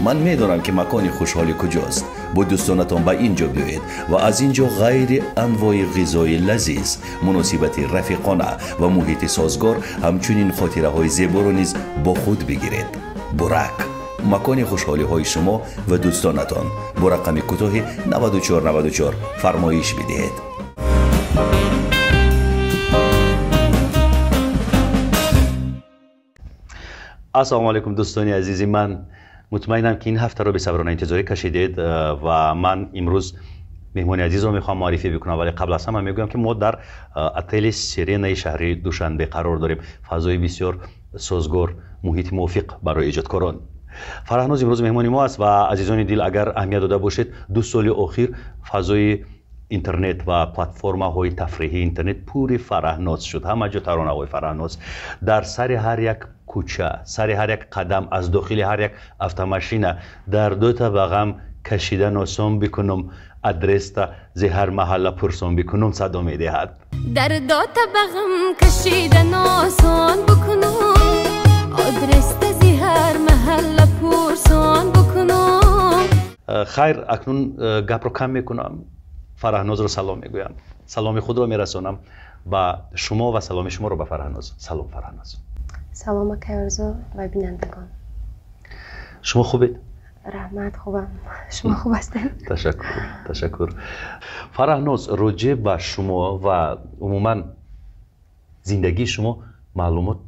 Ман медонам, ки макони хушҳолӣ куҷост. Бо дӯстонатон ба ин ҷо биёед ва аз ин ҷо ғайри анвои ғизои лазиз, муносибати рафиқона ва муҳити созгор, ҳамчунин хотираҳои зеборо низ бо худ бигиред. Бурак, макони хушҳолиҳои шумо ва дӯстонатон. Бо рақами кӯтоҳи 9494 фармоиш бидиҳед. Ассалому алайкум, дӯстони азизи ман. Мутмаинам, ки ин ҳафтаро бесаброна интизорӣ кашидед ва ман имрӯз меҳмони азизро мехоҳам муаррифӣ бикунам, вале қабл аз ҳама мегӯям, ки мо дар отели Сиренаи шаҳри Душанбе қарор дорем. Фазои бисёр созгор, муҳити мувофиқ барои эҷодкорон. Фараҳноз имрӯз меҳмони мо аст ва, азизони дил, агар аҳамият дода бошед, 2 соли охир фазои интернет ва платформаҳои тафриҳии интернет пури Фараҳноз шуд. Ҳама ҷо таронаҳои Фараҳноз, дар сари ҳар як кӯча, сари ҳар як қадам, аз дохили ҳар як автомашина дар дута ба ғам кашидан осон бикунум, адреста зи ҳар маҳалла пурсон бикунум садо медиҳад. Дардота ба ғам кашидан осон бикунум, адреста зи ҳар маҳалла пурсон бикунум. Хайр, акнун гапро кам мекунам, Фараҳнозро салом мегӯям, саломи худро мерасонам ба шумо ва саломи шуморо ба Фараҳноз. Салом, Фараҳноз. Салом, акай Орзу ва бинандагон. Шумо хубед? Раҳмат, хубам. Шумо хуб ҳастед? Ташаккур, ташаккур. Фараҳноз, роҷеъ ба шумо ва умуман зиндагии шумо маълумот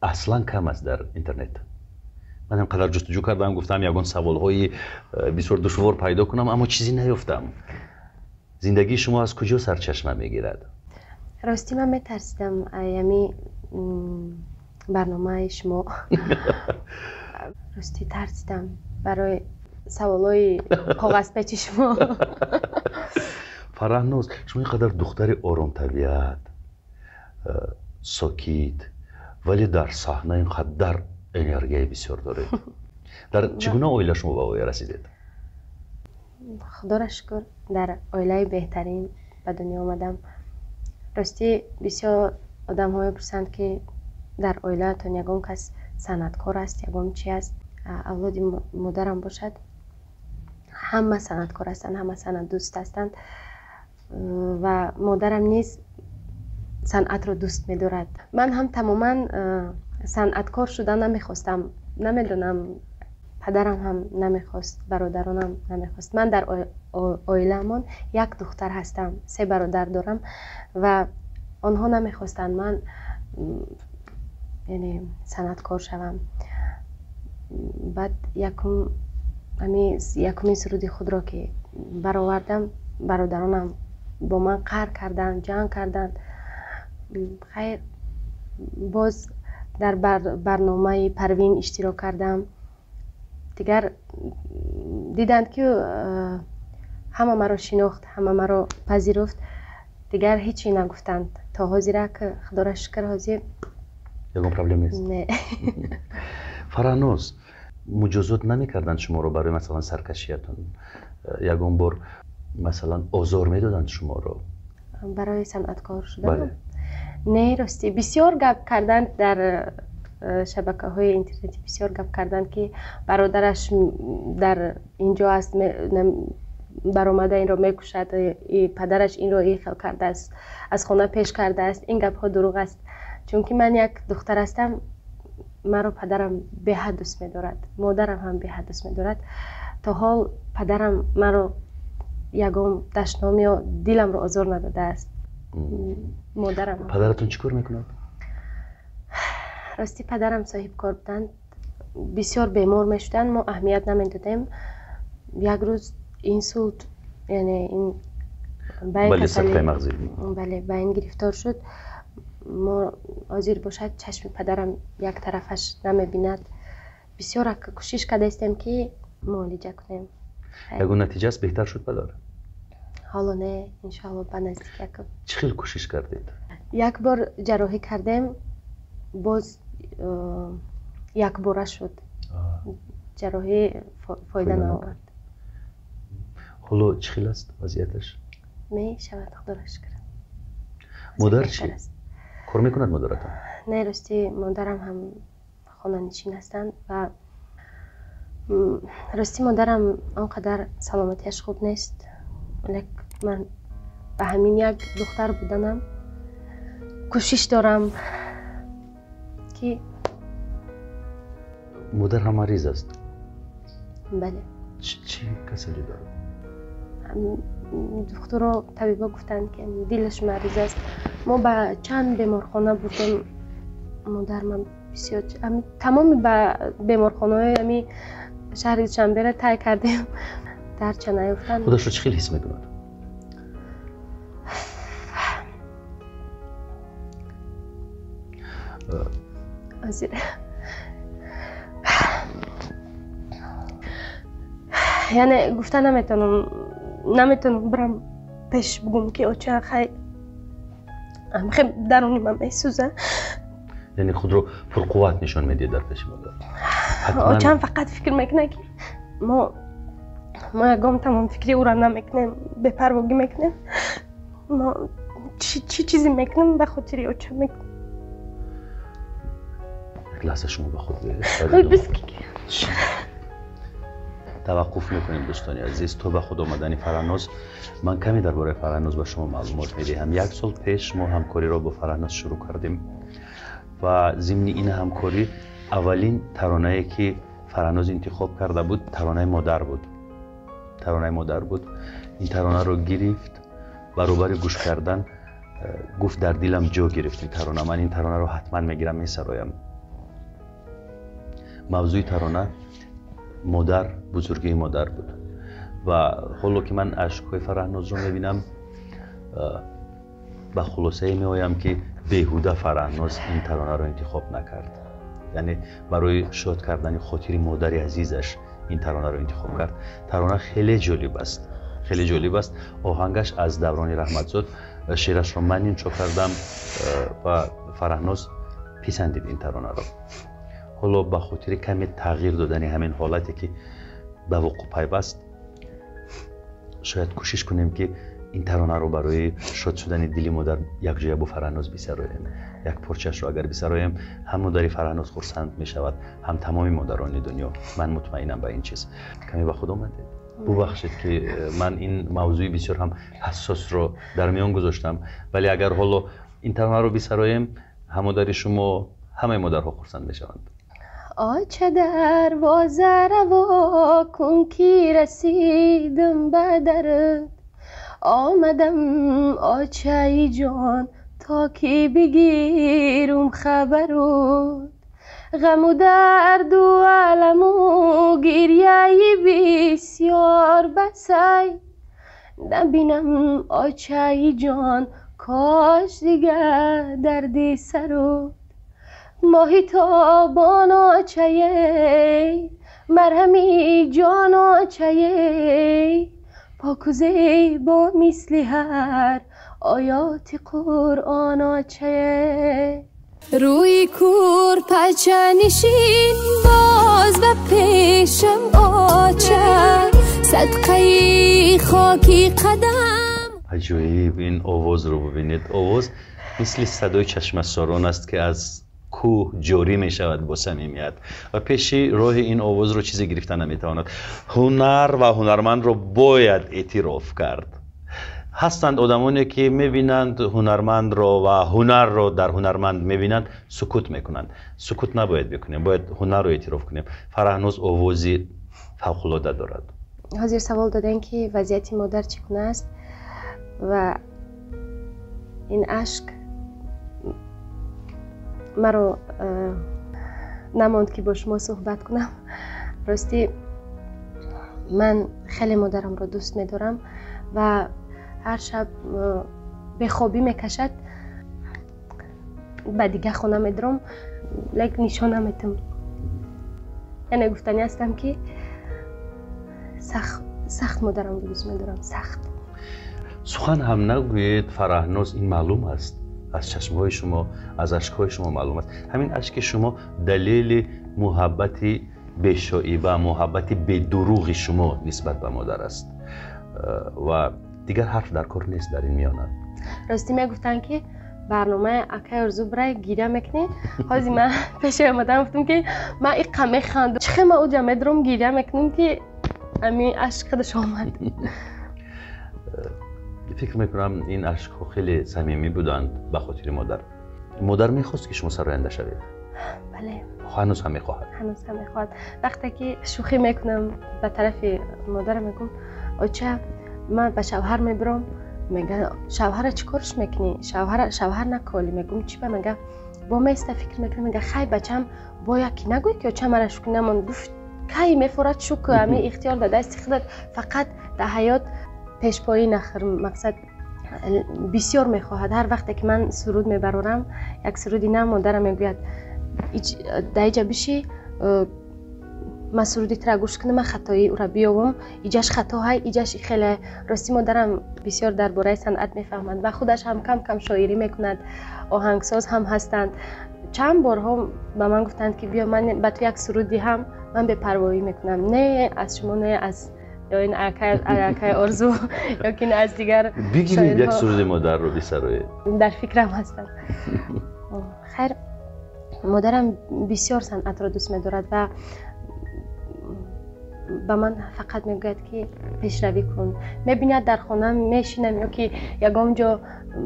аслан кам аст дар интернет. Ман ин қадар ҷустуҷӯ кардам, гуфтам, ягон саволҳои бисёр душвор пайдо кунам, аммо чизе наёфтам. Зиндагии шумо аз куҷо сарчашма мегирад? Ростӣ, ман метарсидам ами барномаи шумо. Ростӣ, тарсидам барои саволҳои коғазпечи шумо. Фараҳноз, шумо ин қадар духтари оромтабиат, сокит, вале дар саҳна ин қадар энергияи бисёр доред. Дар чӣ гуна оила шумо ба воя расидед? Худоро шукр, дар оилаи беҳтарин ба дунё омадам. Ростӣ, бисёр одамҳо мепурсанд, ки дар оилаатон ягон кас санъаткор аст, ягон чи аст? Авлоди модарам бошад, ҳама санъаткор ҳастанд, ҳама санъатдӯст ҳастанд ва модарам низ санъатро дӯст медорад. Ман ҳам тамоман санъаткор шуда намехостам. Намедонам, падарам ҳам намехост, бародаронам намехост. Ман дар оилаамон як духтар ҳастам, се бародар дорам ва онҳо намехостанд ман, яъне, санъаткор шавам. Баъд якумин суруди худро ки баровардам, бародаронам бо ман қаҳр карданд, ҷанг карданд. Хайр, боз дар барномаи Парвин иштирок кардам. Дигар диданд, ки ҳама маро шинохт, ҳама маро пазируфт, дигар ҳечи нагуфтанд. То ҳозира, худоро шукр, ҳозир Ягон проблем нест? Не. Фараҳноз, муҷозот намекарданд шуморо барои, масалан, саркашиятон? Ягон бор, масалан, озор медоданд шуморо? Барои санъаткор шудан? Не, ростӣ, бисёр гап карданд дар шабакаҳои интернетӣ, бисёр гап карданд, ки бародараш дар инҷо аст, баромада инро мекушад, падараш инро ин хел кардааст, аз хона пеш кардааст. Ин гапҳо дурӯғ аст, чунки ман як духтар ҳастам. Маро падарам беҳад дӯст медорад, модарам ҳам беҳад дӯст медорад. То ҳол падарам маро ягон дашном ё диламро озор надодааст, модарам. Падаратон чӣ кор мекунад? Ростӣ, падарам соҳибкор буданд. Бисёр бемор мешуданд, мо аҳамият намедодем. Як рӯз инсулт, яъне ин бале, ба ин гирифтор шуд. Мо ҳозир бошад, чашми падарам як тарафаш намебинад. Бисёр кӯшиш кардаистем, ки муолиҷа кунем. Ягон натиҷа аст? Беҳтар шуд падар? Ҳоло не, иншоалло, ба наздик як. Чӣ хел кӯшиш кардед? Як бор ҷарроҳӣ кардем, боз якбора шуд. Ҷарроҳӣ фоида наовард. Ҳоло чӣ хел аст вазъияташ? Мешавад, худоро шукр. Модар чӣ кор мекунад, модаратон? Не, ростӣ, модарам ҳам хонанишин ҳастанд ва Рости модарам он қадар саломатиаш хуб нест, лек ман ба ҳамин як духтар буданам кӯшиш дорам ки. Модар ҳам мариз аст? Бале. Чӣ касалӣ дорад? Духтуро, табибо гуфтанд, ки дилаш мариз аст. Мо ба чанд беморхона бурдем модарман, бисёр тамоми ба беморхонаҳои ами шаҳри Душанбера тай кардем, дарча наёфтанд. Худашро чӣ хел ҳис мекунад? Яъне гуфта наметавонам, бирам пеш бугум, ки оча, хай, хе даруни ман месӯза. Яъне худро пурқувват нишон медиҳед дар пеши модар? Очам фақат фикр мекунад, ки мо ягон тамом фикри ӯра намекунем, бепарвогӣ мекунем. Мо чӣ чизе мекунем, ба хотири оча мекунем. Як лаҳза шумо ба худ биёед. Таваққуф мекунем, дӯстони азиз, то ба худ омадани Фараҳноз. Ман каме дар бораи Фараҳноз ба шумо маълумот медиҳам. Як сол пеш мо ҳамкориро бо Фараҳноз шурӯъ кардем ва зимни ин ҳамкорӣ аввалин таронае, ки Фараҳноз интихоб карда буд, таронаи модар буд. Таронаи модар буд. Ин таронаро гирифт, баробари гӯш кардан гуфт: «Дар дилам ҷо гирифт ин тарона, ман ин таронаро ҳатман мегирам, месароям». Мавзӯи тарона модар, бузургии модар буд. Ва ҳоло ки ман ашкҳои Фараҳнозро мебинам, ба хулосае меоям, ки беҳуда Фараҳноз ин таронаро интихоб накард. Яъне барои шод кардани хотири модари азизаш ин таронаро интихоб кард. Тарона хеле ҷолиб аст, хеле ҷолиб аст. Оҳангаш аз Даврони Раҳматзод, шеърашро ман иншо кардам ва Фараҳноз писандид ин таронаро. Ҳоло ба хотири каме тағйир додани ҳамин ҳолате, ки ба вуқӯъ пайваст, шояд кӯшиш кунем, ки ин таронаро барои шод шудани дили модар якҷоя бо Фараҳноз бисароем. Як порчаашро агар бисароем, ҳам модари Фараҳноз хурсанд мешавад, ҳам тамоми модарони дунё. Ман мутмаинам ба ин чиз. Каме ба худ омадед? Бубахшед, ки ман ин мавзӯи бисёр ҳам ҳассосро дар миён гузоштам, вале агар ҳоло ин таронаро бисароем, ҳам модари шумо, ҳамаи модарҳо хурсанд мешаванд. Оча, дарвоза раво кун, ки расидам ба дард. Омадам, очаи ҷон, то ки бигирум хабарут. Ғаму дарду аламу гирьяи бисёр басай. Набинам, очаи ҷон, кош дигар дарди сарут. Моҳи тобон, очае, марҳами ҷон, очае, поку зебо мисли ҳар оёти Қуръон, очае. Рӯи кӯрпача нишин боз ба пешам, оча, садқаи хоки қадам. Аҷоиб, ин овозро бубинед. Овоз мисли садои чашмасорон аст, ки аз кӯҳ ҷорӣ мешавад бо самимият, ва пеши роҳи ин овозро чизе гирифта наметавонад. Ҳунар ва ҳунармандро бояд эътироф кард. Ҳастанд одамоне, ки мебинанд ҳунармандро ва ҳунарро дар ҳунарманд мебинанд, сукут мекунанд. Сукут набояд бикунем, бояд ҳунарро эътироф кунем. Фараҳноз овози фавқулода дорад. Ҳозир савол додем, ки вазъияти модар чӣ гуна аст, ва ин ашк маро намонд, ки бо шумо суҳбат кунам. Ростӣ, ман хеле модарамро дӯст медорам ва ҳар шаб бехобӣ мекашад, ба дигар хона медурам, лек нишон наметам. Яъне гуфтанӣ ҳастам, ки сахт модарамро дӯст медорам, сахт. Сухан ҳам нагӯед, Фараҳноз, ин маълум аст. Аз чашмҳои шумо, аз ашкҳои шумо маълум аст. Ҳамин ашки шумо далели муҳаббати бешоиба, муҳаббати бедуруғи шумо нисбат ба модар аст ва дигар ҳарф дар кор нест дар ин миёна. Ростӣ, мегуфтанд, ки Барномаи акай Орзу бирай гиря мекунӣ. Ҳозир ман пеши омадам, гуфтам, ки ман иққа механдам, чӣ хел ман уҷа медурам, гиря мекунам, ки ами ашк худаш омад. Фикр мекунам, ин ашкҳо хеле самимӣ буданд ба хотири модар. Модар мехост, ки шумо сароянда шавед? Бале. Ҳанӯз ҳам мехоҳад? Ҳанӯз ҳам мехоҳад. Вақте ки шӯхӣ мекунам, ба тарафи модарам мегӯм: «Оча, ман ба шавҳар мебирам». Мега: «Шавҳара чӣ корш мекунӣ? Шавҳар наколи». Мегӯм: «Чӣ ба?» Мега: «Бо места фикр мекунам». Мега: «Хай, бачам, бо яки нагӯй, ки оча мара шукр намон гуфт. Кай мефорад шукр, ами ихтиёр дар дасти худат, фақат дар ҳаёт пешпоӣ нахӯр». Мақсад, бисёр мехоҳад. Ҳар вақте ки ман суруд мебарорам, як суруди нав, модарам мегӯяд: «Дар иҷа биши, ман суруди тура гӯш кунам, ман хатои ӯра биёвам, иҷаш хато ҳай, иҷаш хеле». Ростӣ, модарам бисёр дар бораи санъат мефаҳмад ва худаш ҳам кам кам шоирӣ мекунад, оҳангсоз ҳам ҳастанд. Чанд борҳо ба ман гуфтанд, ки биё, ман ба ту як суруд диҳам. Ман бепарвоӣ мекунам: не аз шумо, не аз ё ин акай Орзу, ё ки аз дигар. Бигиред, як суруди модарро бисароед. Дар фикрам ҳастам. Хайр, модарам бисёр санъатро дӯст медорад ва ба ман фақат мегӯяд, ки пешравӣ кун. Мебинад, дар хона мешинам ё ки ягон ҷо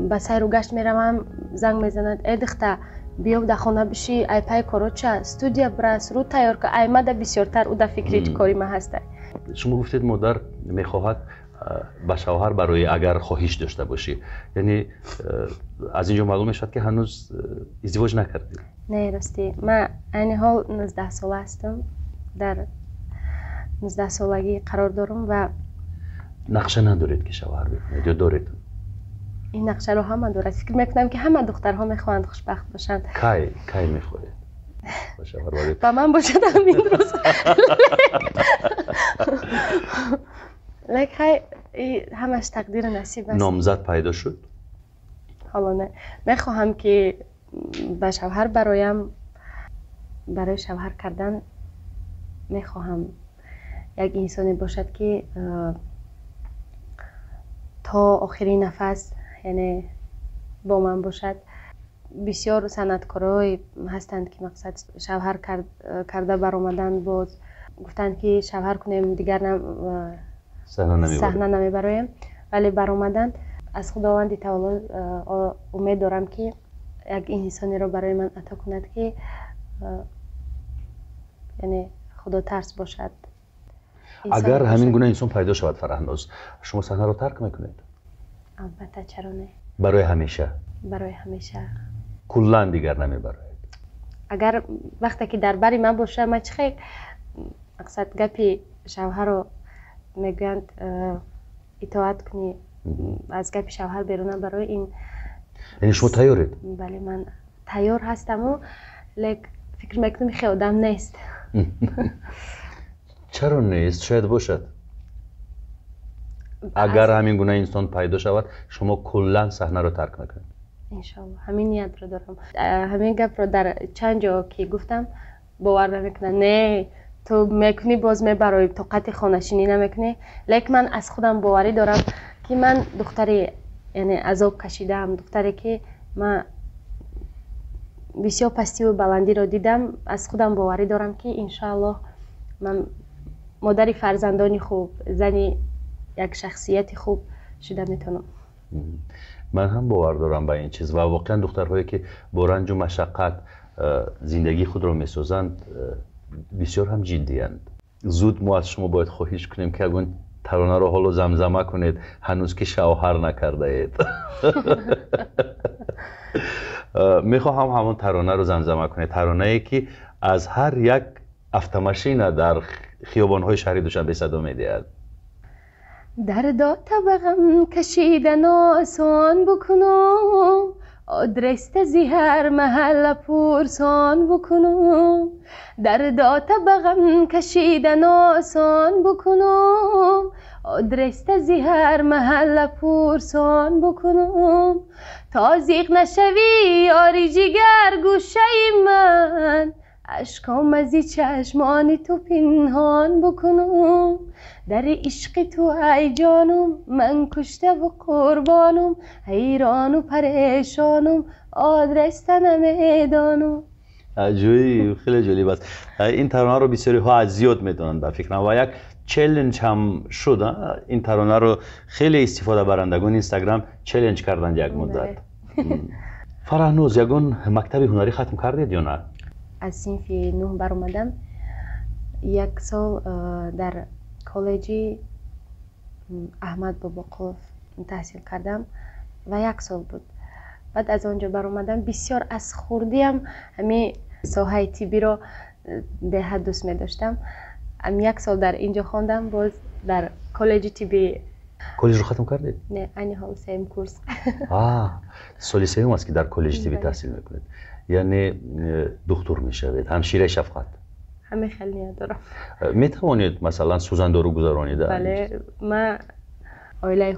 ба сайру гашт меравам, занг мезанад: «Э, духта, биё, дар хона биши, ай пай короча, студия бира, суруд тайёр кун». Ай мада бисёртар ӯ дар фикри кори ма ҳаста. Шумо гуфтед, модар мехоҳад ба шавҳар барои, агар хоҳиш дошта бошӣ. Яъне аз ин ҷо маълум мешавад, ки ҳанӯз издивоҷ накардед? Не, ростӣ, ман айни ҳол 19-сола ҳастам, дар 19-солагӣ қарор дорам ва Нақша надоред, ки шавҳар бикунед, ё доред? Ин нақшаро ҳама дорад. Фикр мекунам, ки ҳама духтарҳо мехоҳанд хушбахт бошанд. Кай мехоҳед ба шавҳар бароед? Ба ман бошад, ҳамин рӯз. Лек хай, ҳамаш тақдиру насиб аст. Номзад пайдо шуд? Ҳоло не. Мехоҳам, ки ба шавҳар бароям. Барои шавҳар кардан мехоҳам як инсоне бошад, ки то охири нафас, яъне, бо ман бошад. Бисёр санъаткорое ҳастанд, ки, мақсад, шавҳар карда баромаданд, боз гуфтанд, ки шавҳар кунем, дигар саҳна намебароем, вале баромаданд. Аз Худованди таоло умед дорам, ки як инсонеро барои ман ато кунад, ки, яъне, худотарс бошад. Агар ҳамин гуна инсон пайдо шавад, Фараҳноз, шумо саҳнаро тарк мекунед? Албатта, чаро не? Барои ҳамеша? Барои ҳамеша. Куллан дигар намебароед? Агар вақте ки дар бари ман боша, ман чӣ хел, мақсад, гапи шавҳарро мегӯянд, итоат кунӣ, аз гапи шавҳар берун барои ин. Яъне шумо тайёред? Бале, ман тайёр ҳастаму, лек фикр мекунам, хел одам нест. Чаро нест? Шояд бошад. Агар ҳамин гуна инсон пайдо шавад, шумо куллан саҳнаро тарк мекунед? Иншоалло, ҳамин ниятро дорам. Ҳамин гапро дар чанд ҷо ки гуфтам, бовар намекунанд: «Не, ту мекунӣ, боз мебароӣ, тоқати хонашинӣ намекунӣ». Лекин ман аз худам боварӣ дорам, ки ман духтари, яъне, азоб кашидаам, духтаре ки ман бисёр пастиву баландиро дидам. Аз худам боварӣ дорам, ки иншоаллоҳ ман модари фарзандони хуб, зани як шахсияти хуб шуда метавонам. Ман ҳам бовар дорам ба ин чиз ва воқеан духтарҳое, ки бо ранҷу машаққат зиндагии худро месозанд, бисёр ҳам ҷиддиянд. Зуд мо аз шумо бояд хоҳиш кунем, ки ягон таронаро ҳоло замзама кунед, ҳанӯз ки шавҳар накардаед. Мехоҳам ҳамон таронаро замзама кунед, таронае, ки аз ҳар як автомашина дар хиёбонҳои шаҳри Душанбе садо медиҳад. Дардота ба ғам кашидан осон букунум, адреста зи ҳар маҳалла пурсон букунум. Дардота ба ғам кашидан осон букунум, адреста зи ҳар маҳалла пурсон букунум. То зиқ нашавӣ, ёри ҷигар, гӯшаи ман. Ашком аз чашмони ту пинҳон бикунам, дар ишқи ту ай ҷонум, ман куштаву қурбонум, ҳайрону парешонум, адреста намедонам. Аҷоиб, хеле ҷолиб аст. Ин таронаро бисёриҳо аз зиёд медонанд ба фикрам ва як челленҷ ҳам шуд. Ин таронаро хеле истифодабарандагони Инстаграм челленҷ карданд як муддат. Фарҳноз, ягон мактаби ҳунарӣ хатм кардед ё на? Аз синфи 9 баромадам. Як сол дар коллеҷи Аҳмад Бобоқулов таҳсил кардам ва як сол буд. Баъд аз он ҷо баромадам. Бисёр аз хурдиам ҳамин соҳаи тиббиро беҳад дӯст медоштам. Як сол дар ин ҷо хондам, боз дар коллеҷи тиббӣ. Коллеҷро хатм кардед? Не, айни ҳол сеюм курс. Соли сеюм аст, ки дар коллеҷи тиббӣ таҳсил мекунед. Яъне духтур мешавед, ҳамшираи шафқат. Ҳамин хел ният дорам. Метавонед, масалан, сӯзандору гузаронида? Бале, ман оилаи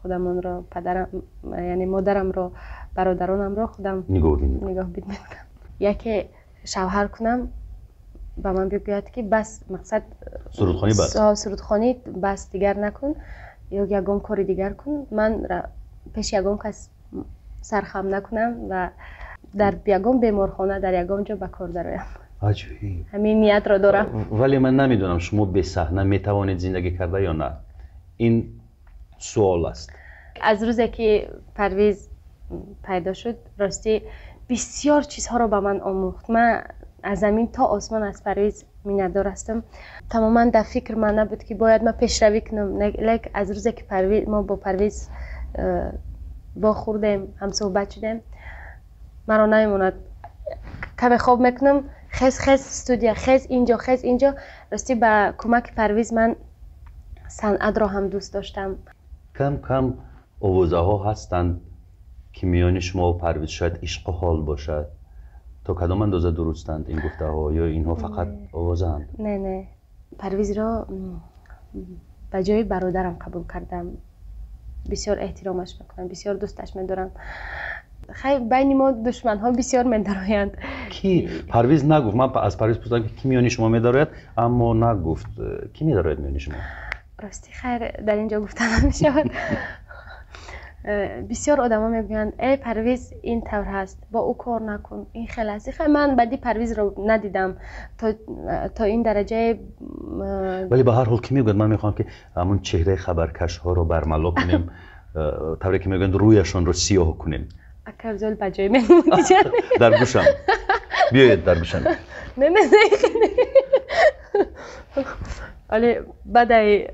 худамонро, падарам, яъне модарамро, бародаронамро худам нигоҳбин мекунам. Яке шавҳар кунам, ба ман бигӯяд, ки бас, мақсад сурудхонӣ бас. Сурудхонӣ бас, дигар накун ё ягон кори дигар кун. Ман пеши ягон кас сархам накунам ва дар ягон беморхона, дар ягон ҷо ба кор дароям. Аҷоиб. Ҳамин ниятро дорам. Вале ман намедонам, шумо бесаҳна метавонед зиндагӣ карда ё на? Ин суол аст. Аз рӯзе ки Парвиз пайдо шуд, ростӣ бисёр чизҳоро ба ман омӯхт. Ман аз замин то осмон аз Парвиз миннатдор ҳастам. Тамоман дар фикр ман набуд, ки бояд ман пешравӣ кунам. Лек аз рӯзе ки мо бо Парвиз вохӯрдем, ҳамсӯҳбат шудем, маро намемонад. Каме хоб мекунам, хез хез студия, хез инҷо, хез инҷо. Ростӣ ба кӯмаки Парвиз ман санъатро ҳам дӯст доштам. Кам кам овозаҳо ҳастанд, ки миёни шумо ва Парвиз шояд ишқу ҳол бошад. То кадом андоза дурустанд ин гуфтаҳо ё инҳо фақат овозаанд? Не, не. Парвизро ба ҷои бародарам қабул кардам. Бисёр эҳтиромаш мекунам, бисёр дӯсташ медорам. Хай, байни мо душманҳо бисёр медароянд. Ки? Парвиз нагуфт. Ман аз Парвиз пурсидам, ки ки миёни шумо медарояд, аммо нагуфт. Ки медарояд миёни шумо? Рости, хайр, дар ин ҷо гуфта намешавад. Бисёр одамо мегӯянд: э, Парвиз ин тавр ҳаст, бо ӯ кор накун, ин хел аст. Хай, ман баъди Парвизро надидам то ин дараҷаи. Вале ба ҳар ҳол ки мегӯяд? Ман мехоҳам, ки ҳамон чеҳраи хабаркашҳоро бармало кунем, тавре ки мегӯянд, рӯяшонро сиёҳ кунем. Ака Афзал, ба ҷой мемонӣ? Дар гӯшам биёед, дар гӯшам. Не, не, не, вале баъдаи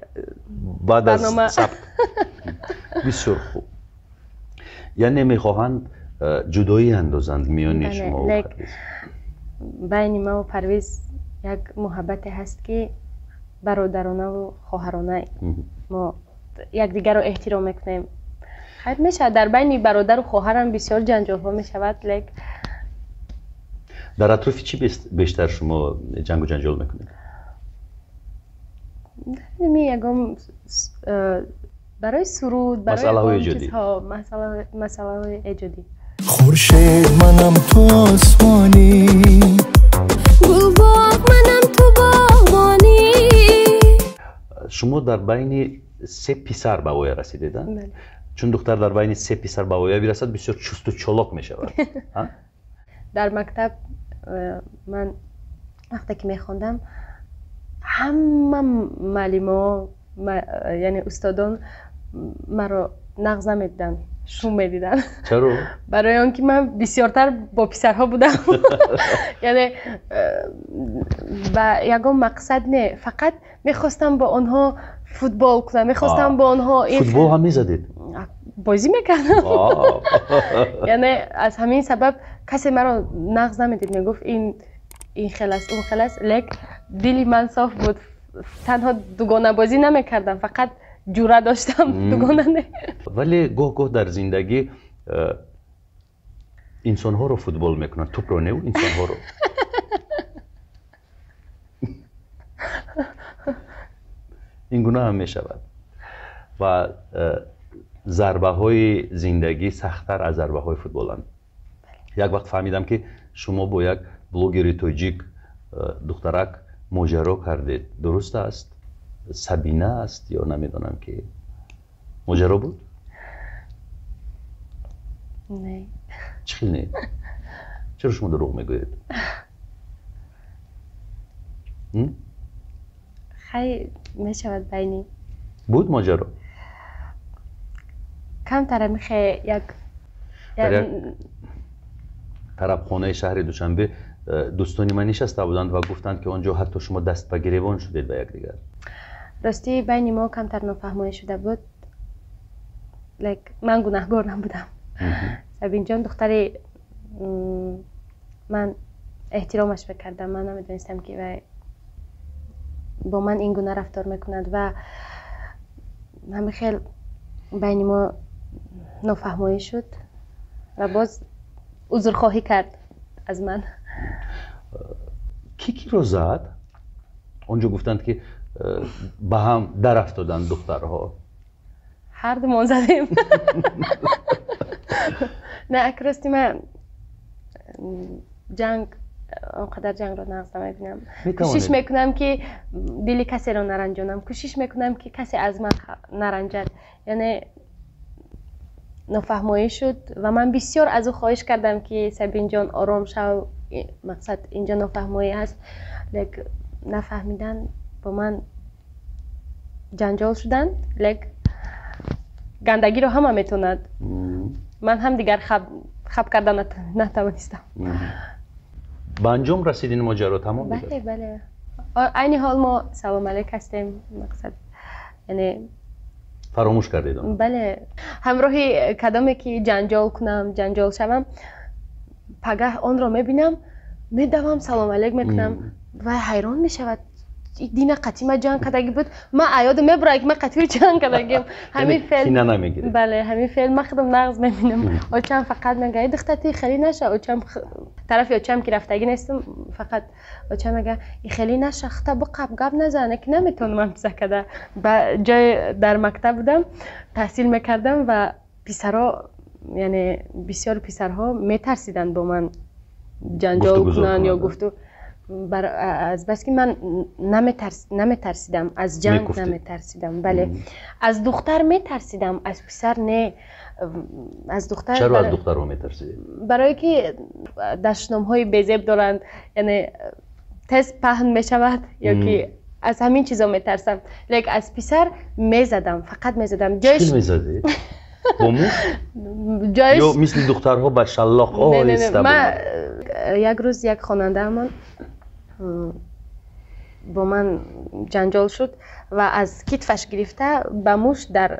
баъд аз сабт. Бисёр хуб. Яъне мехоҳанд ҷудоӣ андозанд миёни шумо ва Парвиз. Байни ма ва Парвиз як муҳаббате ҳаст, ки бародаронаву хоҳарона мо якдигарро эҳтиром мекунем. Хайр, мешавад, дар байни бародару хоҳарам бисёр ҷанҷолҳо мешавад, лек Дар атрофи чӣ бештар шумо ҷангу ҷанҷол мекунед? Ми ягон барои суруд, барои масъалаҳои эҷодӣ. Масъалаҳои эҷодӣ. Хуршед манам, ту осмонӣ, гулбоғ манам, ту боғбонӣ. Шумо дар байни се писар ба воя расидед, чун духтар дар байни се писар ба воя бирасад, бисёр чусту чолок мешавад. Дар мактаб ман вақте ки мехондам, ҳама муаллимо, яъне устодон, маро нағз намедиданд, шум медиданд. Чаро? Барои он ки ман бисёртар бо писарҳо будам. Яъне ба ягон мақсад не, фақат мехостам бо онҳо футбол кунам, мехостам бо онҳо. Футбол ҳам мезадед? Бозӣ мекардам. Яъне аз ҳамин сабаб касе маро нағз намедид, мегуфт, ин хел аст, он хел аст. Лек дили ман соф буд. Танҳо дугонабозӣ намекардам, фақат ҷура доштам, дугона не. Вале гоҳ гоҳ дар зиндагӣ инсонҳоро футбол мекунанд, тӯпро неу, инсонҳоро. Ин гуна ҳам мешавад ва зарбаҳои зиндагӣ сахттар аз зарбаҳои футболанд. Як вақт фаҳмидам, ки шумо бо як блогери тоҷик духтарак моҷаро кардед. Дуруст аст? Сабина аст ё намедонам ки моҷаро буд? Не. Чӣ хел не? Чаро шумо дурӯғ мегӯед? Хай, мешавад байни. Буд моҷаро? Камтар михе як дар як тарабхонаи шаҳри Душанбе дӯстони ман нишаста буданд ва гуфтанд, ки он ҷо ҳатто шумо даст ба гиребон шудед ба якдигар. Ростӣ, байни мо камтар нофаҳмоӣ шуда буд, лек ман гунаҳгор набудам. Сабинҷон духтари ман эҳтиромаш мекардам. Ман намедонистам, ки вай бо ман ин гуна рафтор мекунад ва ҳамин хел байни мо нофаҳмоӣ шуд ва боз узрхоҳӣ кард аз ман. Кӣ киро зад? Он ҷо гуфтанд, ки ба ҳам дарафтоданд духтарҳо. Ҳардумон задем. На, ак рости ман ҷанг, он қадар ҷангро нағз намебинам. Кӯшиш мекунам, ки дили касеро наранҷонам, кӯшиш мекунам, ки касе аз ман наранҷад. Яъне нофаҳмоӣ шуд ва ман бисёр аз ӯ хоҳиш кардам, ки Сабинҷон, ором шав, мақсад инҷо нофаҳмоӣ ҳаст, лек нафаҳмидан, бо ман ҷанҷол шуданд. Лек гандагиро ҳама метавонад, ман ҳам дигар хаб карда натавонистам. Ба анҷом расид ин моҷаро, тамом? Бале, айни ҳол мо салом алейк ҳастем, мақсад, яъне фаромӯш кардед? Бале, ҳамроҳи кадоме ки ҷанҷол кунам, ҷанҷол шавам, пагаҳ онро мебинам, медавам, салом алейк мекунам ва ҳайрон мешавад: дина қатъи ма ҷанг кардагӣ буд. Ма аёдам мебурад, ки ма қатъи ҷанг кардагим. Ҳамин феъл кина намегиред? Бале, ҳамин феъл ма худам нағз мебинам. Очам фақат мега: «Духтар, ти хеле наша». Очам, тарафи очам ки рафтагӣ нестам, фақат очам мега: «И хеле наша, хта биқаб, гап назан». Ки наметавонам ҳам када. Ба ҷои дар мактаб будам, таҳсил мекардам ва писаро, яъне бисёр писарҳо метарсиданд бо ман ҷанҷол кунанд ё гуфту, азбаски ман наметарсидам аз ҷанг, наметарсидам. Бале, аз духтар метарсидам, аз писар не. Аз духтар. Чаро аз духтарҳо метарсидед? Барое ки дашномҳои безеб доранд, яъне тез паҳн мешавад ё ки аз ҳамин чизо метарсам. Лек аз писар мезадам, фақат мезадам. Чӣ мезадед? Бо мушт ё мисли духтарҳо ба шаллоқ оҳиста? Ман як рӯз як хонандаамон бо ман ҷанҷол шуд ва аз китфаш гирифта ба мушт дар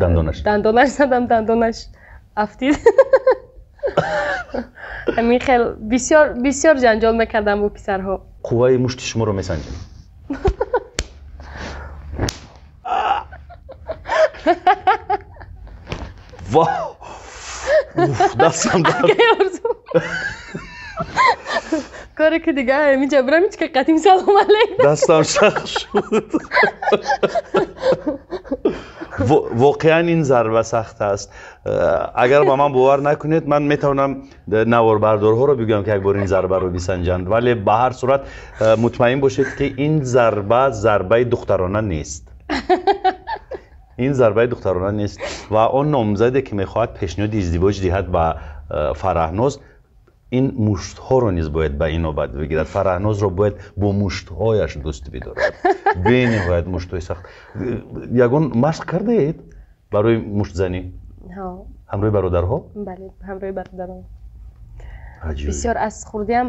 дандонаш. Дандонаш задам, дандонаш афтид. Ҳамин хел бисёр бисёр ҷанҷол мекардам бо писарҳо. Қувваи мушти шуморо месанҷем. Ва дастам дард. Коре ки дига ҳаминҷа бирам, ҳеч ка қатим салом алейк. Дастам шах шуд. Воқеан ин зарба сахт аст. Агар ба ман бовар накунед, ман метавонам наворбардорҳоро бигӯям, ки як бор ин зарбаро бисанҷанд. Вале ба ҳар сурат мутмаин бошед, ки ин зарба зарбаи духтарона нест, ин зарбаи духтарона нест. Ва он номзаде, ки мехоҳад пешниҳоди издивоҷ диҳад ба Фараҳноз, ин муштҳоро низ бояд ба инобат бигирад. Фараҳнозро бояд бо муштҳояш дӯст бидорад. Бениҳоят муштҳои сахт. Ягон машқ кардаед барои муштзанӣ ҳамроҳи бародарҳо? Бале, ҳамроҳи бародарон. Бисёр аз хурдиам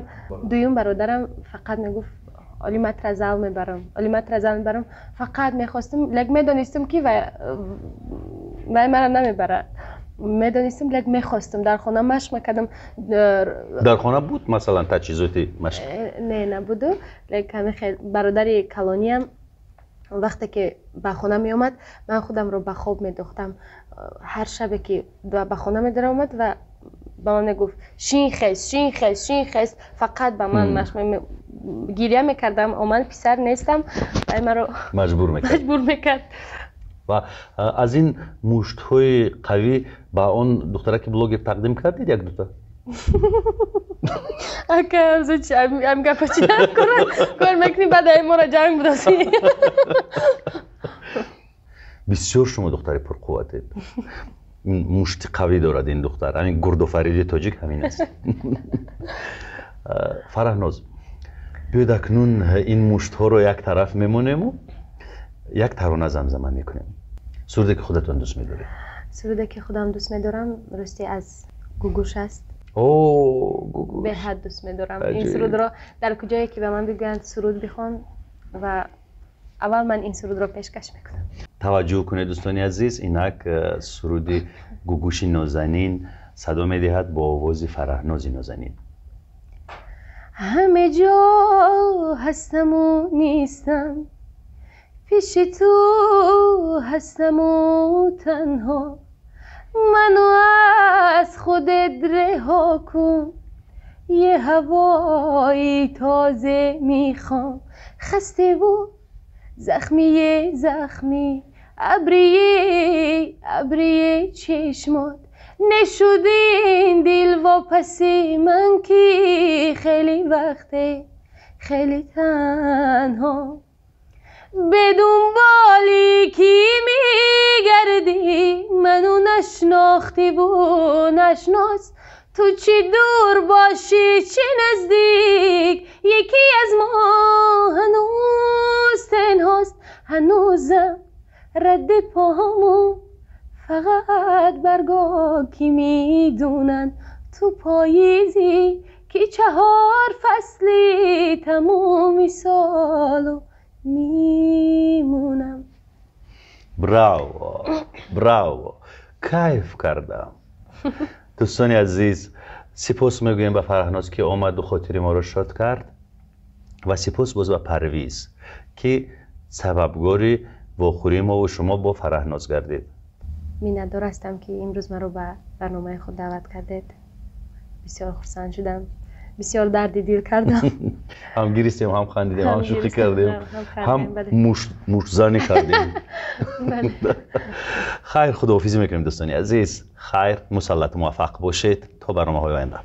дуюм бародарам фақат мегуфт: «Оли ман тра зал мебарам, оли ман тра зал мебарам». Фақат мехостам, лек медонистам, ки вай мара намебарад. Медонистам, лек мехостам. Дар хона машқ мекардам. Дар хона буд, масалан, таҷҳизоти машқ? Не, набуду, лек ҳамин хел бародари калониям вақте ки ба хона меомад, ман худамро ба хоб медохтам. Ҳар шабе ки ба хона медаромад ва ба ман мегуфт: «Шин хез, шин хез, шин хез», фақат ба ман машқ. Гиря мекардам, о ман писар нестам, вай маро маҷбур мекард. Маҷбур мекард. Ва аз ин муштҳои қавӣ ба он духтараки блогер тақдим кардед як дута? Ака, ам гапа чи кор мекунӣ, баъд ай моро ҷанг будасӣ. Бисёр шумо духтари пурқувватед. Мушти қавӣ дорад ин духтар. Ҳамин гурдофариди тоҷик ҳамин аст. Фараҳноз, биёед акнун ин муштҳоро як тараф мемонему як тарона замзама мекунем. Суруде ки худатон дӯст медоред. Суруде ки худам дӯст медорам, рости, аз Гугуш аст. О, Гугуш! Беҳад дӯст медорам ин сурудро. Дар куҷое ки ба ман бигӯянд суруд бихон, ва аввал ман ин сурудро пешкаш мекунам. Таваҷҷӯҳ кунед, дӯстони азиз, инак суруди Гугуши нозанин садо медиҳад бо овози Фараҳнози нозанин. Ҳаме ҷо ҳастаму нистам, пиши ту ҳастаму танҳо. Ману аз худет реҳо кун, е ҳавои тозе мехоҳам. Хастеву захмие захмӣ, абрие абрие чашмот нешудин дил вопаси ман, ки хеле вақте хеле танҳо. Бе дунболи кӣ мегардӣ? Ману нашнохтиву нашнос. Ту чӣ дур бошӣ, чӣ наздик, яке аз мо ҳанӯз танҳост. Ҳанӯзам радди поҳаму фақат барго ки медонанд, ту поизӣ ки чаҳор фасли тамоми солу мемонам. Браво, браво, кайф кардам. Дӯстони азиз, сипос мегӯем ба Фараҳноз, ки омаду хотири моро шод кард, ва сипос боз ба Парвиз, ки сабабгори вохӯрии мову шумо бо Фараҳноз гардид. Миннатдор ҳастам, ки имрӯз маро ба барномаи худ даъват кардед. Бисёр хурсанд шудам, бисёр дарди дил кардам. Ҳам гиристем, ҳам хандидем, ҳам шӯхӣ кардем, ҳам муштзанӣ кардем. Хайр, худоҳофизӣ мекунем, дӯстони азиз. Хайр, мусаллату муваффақ бошед то барномаҳои оянда.